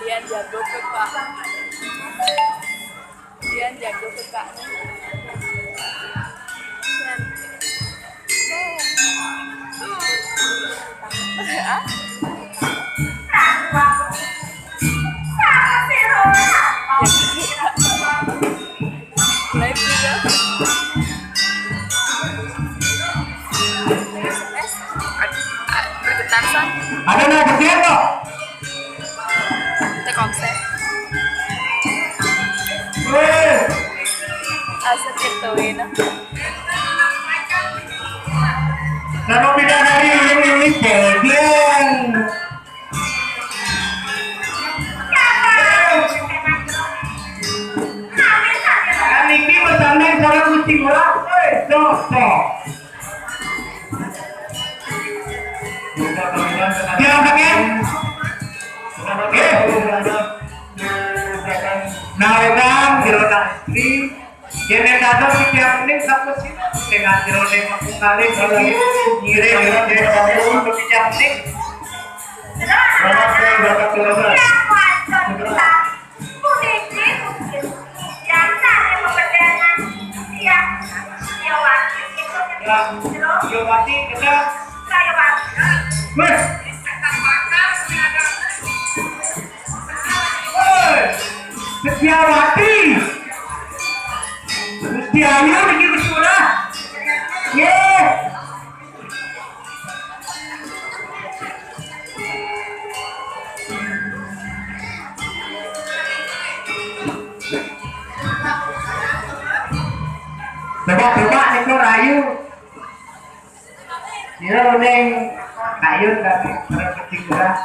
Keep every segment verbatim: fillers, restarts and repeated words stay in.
Dian jago ke, Kak. Dian jago ke, Kak. Hah? Live juga. Ada, ada, ada. Ada mau bersiap kok? Telkomsel. Weh. Asa gitu, Wina. Kalau tidak dari ini, ini bajing. Kan iki bertanding sama kucing orang, eh, cocok. Dia pakai? Eh. Nah, orang kira tak istri. Yen nek dados tiga menit satu sini dengan jroning mengko kali iki ngiring ngiring untuk tiga menit. Ya, ya, mati, kita. Wes. Woi, Setiawati. Gusti Ayu niki wis ora. Nggih. Coba, coba niku rayu. Ira ning kayun tapi terus ketiga.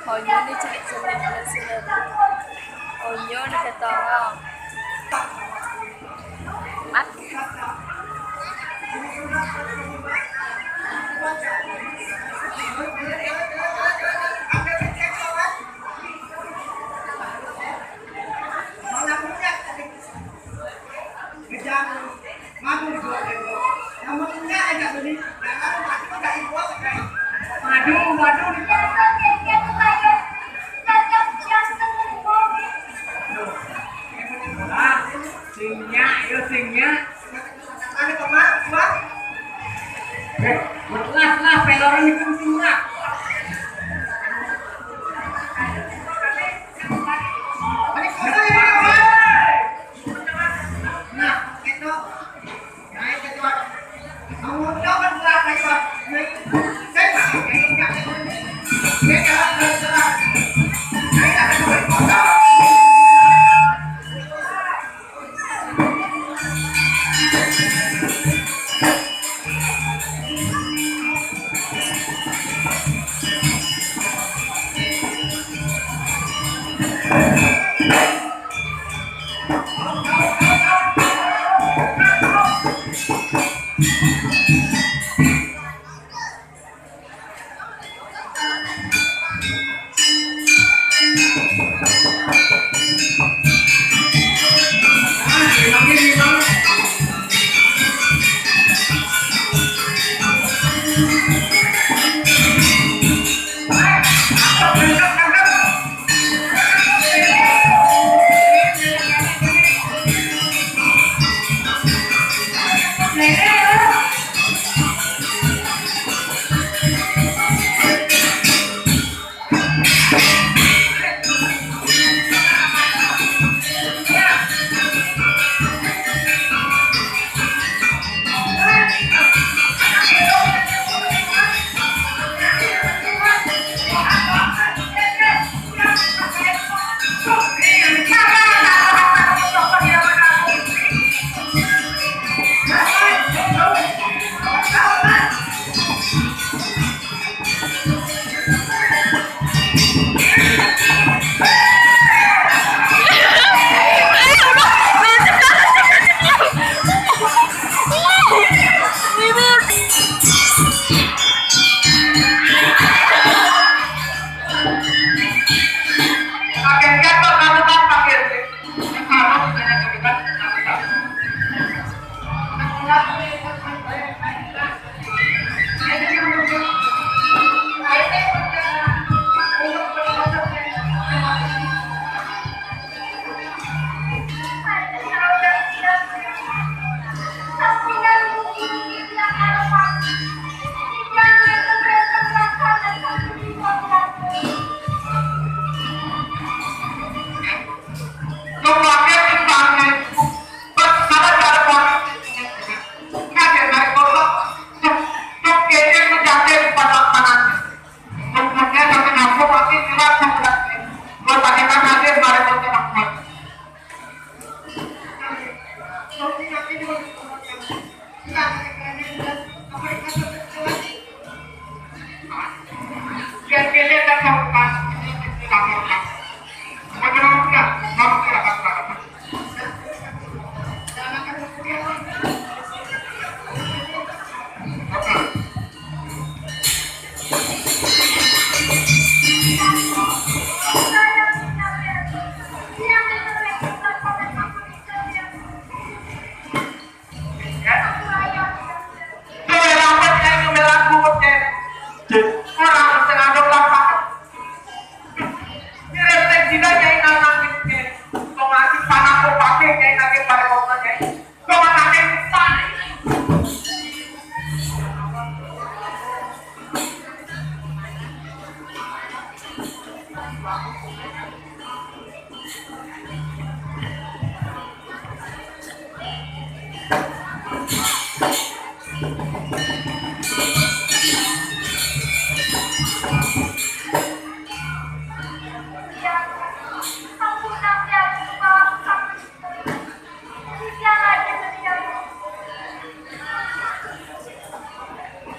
Onyo ni cilik-cilik sini. Onyo ni ketongong. Mat. Waduh, waduh. Ah, sing nyak, yo sing nyak. Eh, welas lah, peloran itu sing nyak.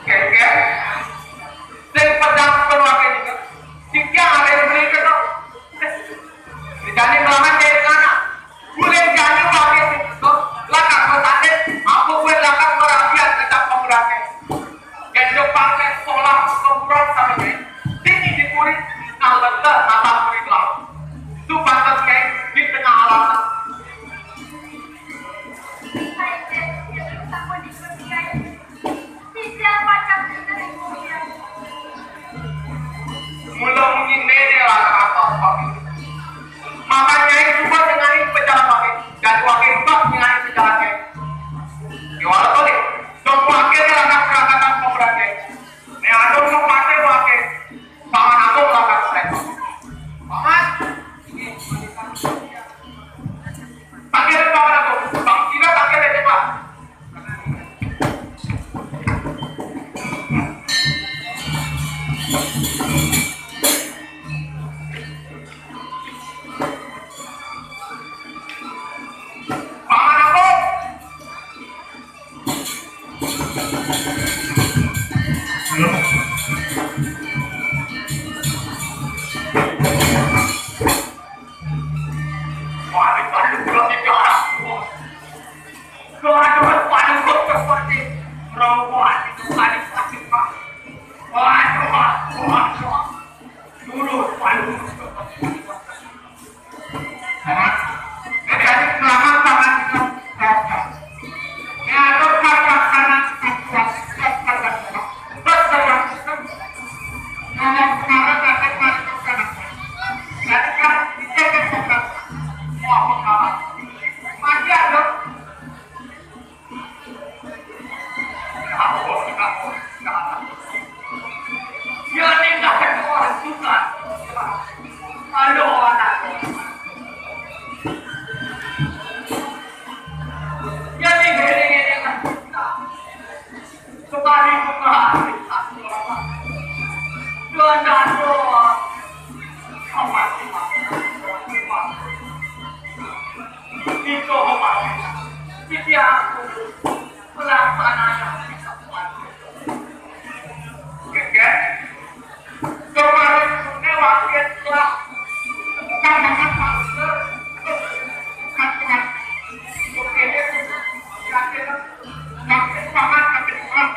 Kengkeng, sing pedang penuh akeh juga. Sing tiang ada yang beli kedok. Dijani melawan dari sana. Boleh jadi pakai sing kedok. Lakang bertanding, aku gue lakang merabian tetap pemudaknya. Yang depan sekolah keburan sampai tinggi di puri, nah, letak mata puri laut. Itu pantas kayak di tengah alam. Mula mungkin nene lah apa apa. Makanya itu buat dengan ini pejalan pakai dan pakai bak dengan ini pejalan kayak. Jual apa nih? Dong pakai nih anak perangkatan pemerangkanya. Nih aduh mau pakai pakai. Paman aku melanggar saya. Paman. Pakai paman aku. Bang Cina pakai deh, Pak. Paman aku. Halo. Wah, ini paling berarti darah. Wah. Doa-doa paling berarti. Rawat itu paling pasti, Pak. Waduh, waduh, waduh. Dulu paling berarti. Sekali buka hati, dua jatuh. Itu obat. Jadi aku pelaksanaan bisa kuat. Oke, oke. Kemarin punya wakil telah bukan dengan masker, bukan dengan oke, yakin, yakin banget, yakin banget.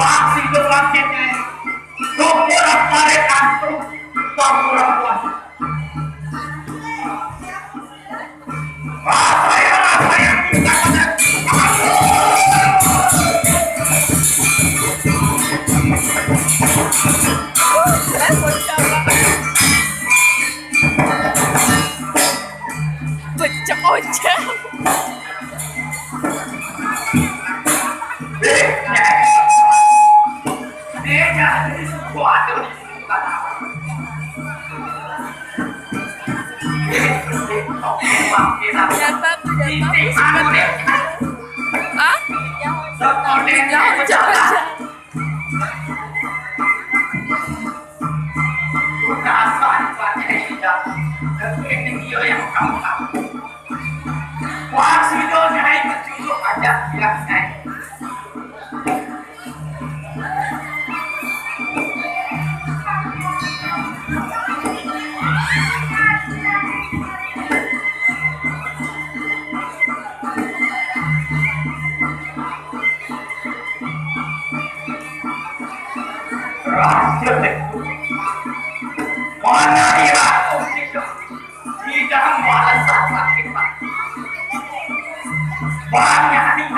Pasti berangkatnya. Tuh orang parekan tuh. Tuh orang buat. Rasa ya, rasa ya. Pecah ojek. Hah? Jangan, jangan, jangan. Wah, sudah naik ke juruk aja, bilang naik. Mana dia? Tidak merasa sakit hati. Banyak nih,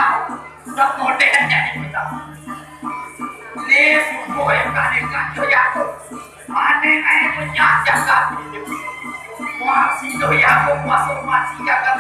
sudah modern jadi kita. Ini subuh yang kali ngaco ya tuh. Mana yang punya jaga? Wah, si doya aku masuk masih jaga.